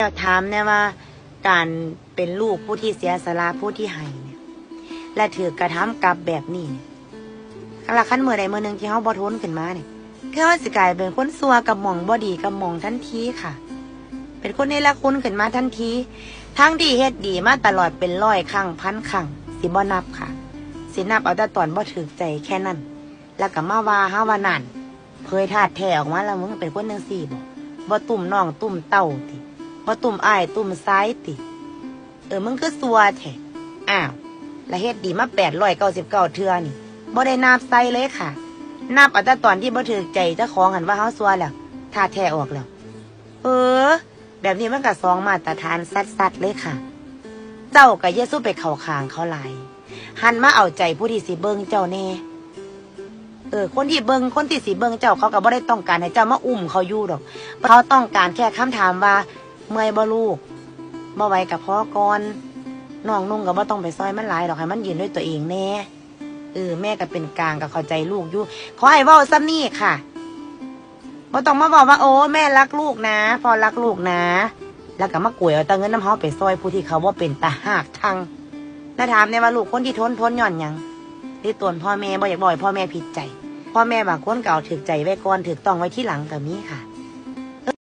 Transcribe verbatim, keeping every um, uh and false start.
แล้วถามแน่ว่า การเป็นลูกผู้ที่เสียสละผู้ที่ให้เนี่ย และถืกกระทำกลับแบบนี้เนี่ย แล้วคันมื้อใดมื้อหนึ่งที่เฮาบ่ทนขึ้นมาเนี่ย คือเฮาสิกลายเป็นคนชั่วกับหม่องบ่ดีกับหม่องทันทีค่ะ เป็นคนเนรคุณขึ้นมาทันที ทั้งที่เฮ็ดดีมาตลอดเป็นร้อยครั้งพันครั้ง สิบ่นับค่ะ สินับเอาแต่ตอนบ่ถืกใจแค่นั้น แล้วก็มาว่าเฮาว่านั่น เผยธาตุแท้ออกมาแล้ว มึงเป็นคนจังซี่บ่ บ่ตุ้มน้องตุ้มเต้าติ บ่ตุ้มอ้ายตุ้มชายติ เออ มึงคือชั่วแท้ อ้าว ละเฮ็ดดีมาแปดร้อยเก้าสิบเก้าเทื่อนี่ บ่ได้นับใส่เลยค่ะ นับเอาแต่ตอนที่บ่ถืกใจเจ้าของหั้นว่าเฮาชั่วแล้ว ธาตุแท้ออกแล้ว เออ แบบนี้มันก็สองมาตรฐานสัสๆเลยค่ะ เจ้าก็อย่าสู้ไปเข้าข้างเขาหลาย หันมาเอาใจผู้ที่สิเบิ่งเจ้าแน่ เออ คนที่เบิ่ง คนที่สิเบิ่งเจ้า เขาก็บ่ได้ต้องการให้เจ้ามาอุ้มเขาอยู่ดอก เขาต้องการแค่คำถามว่า เมื่อยบ่ลูก บ่ไหวก็พอก่อน น้องนุ่งก็บ่ต้องไปซอยมันหลายดอก ให้มันยืนด้วยตัวเองแน่ เออ แม่ก็เป็นกลางก็เข้าใจลูกอยู่ ขอให้เว้าส่ำนี้ค่ะ บ่ต้องมาบอกว่า โอ้ แม่รักลูกนะ พ่อรักลูกนะ แล้วก็มากวยเอาแต่เงินนำเฮาไปซอยผู้ที่เขาบ่เป็นตาฮักทั้ง แล้วถามแน่ว่าลูกคนที่ทน ทนย้อนหยัง หรือตนพ่อแม่บ่อยากบอกให้พ่อแม่ผิดใจ พ่อแม่บางคนก็เอาถืกใจไว้ก่อน ถืกต้องไว้ทีหลังก็มีค่ะ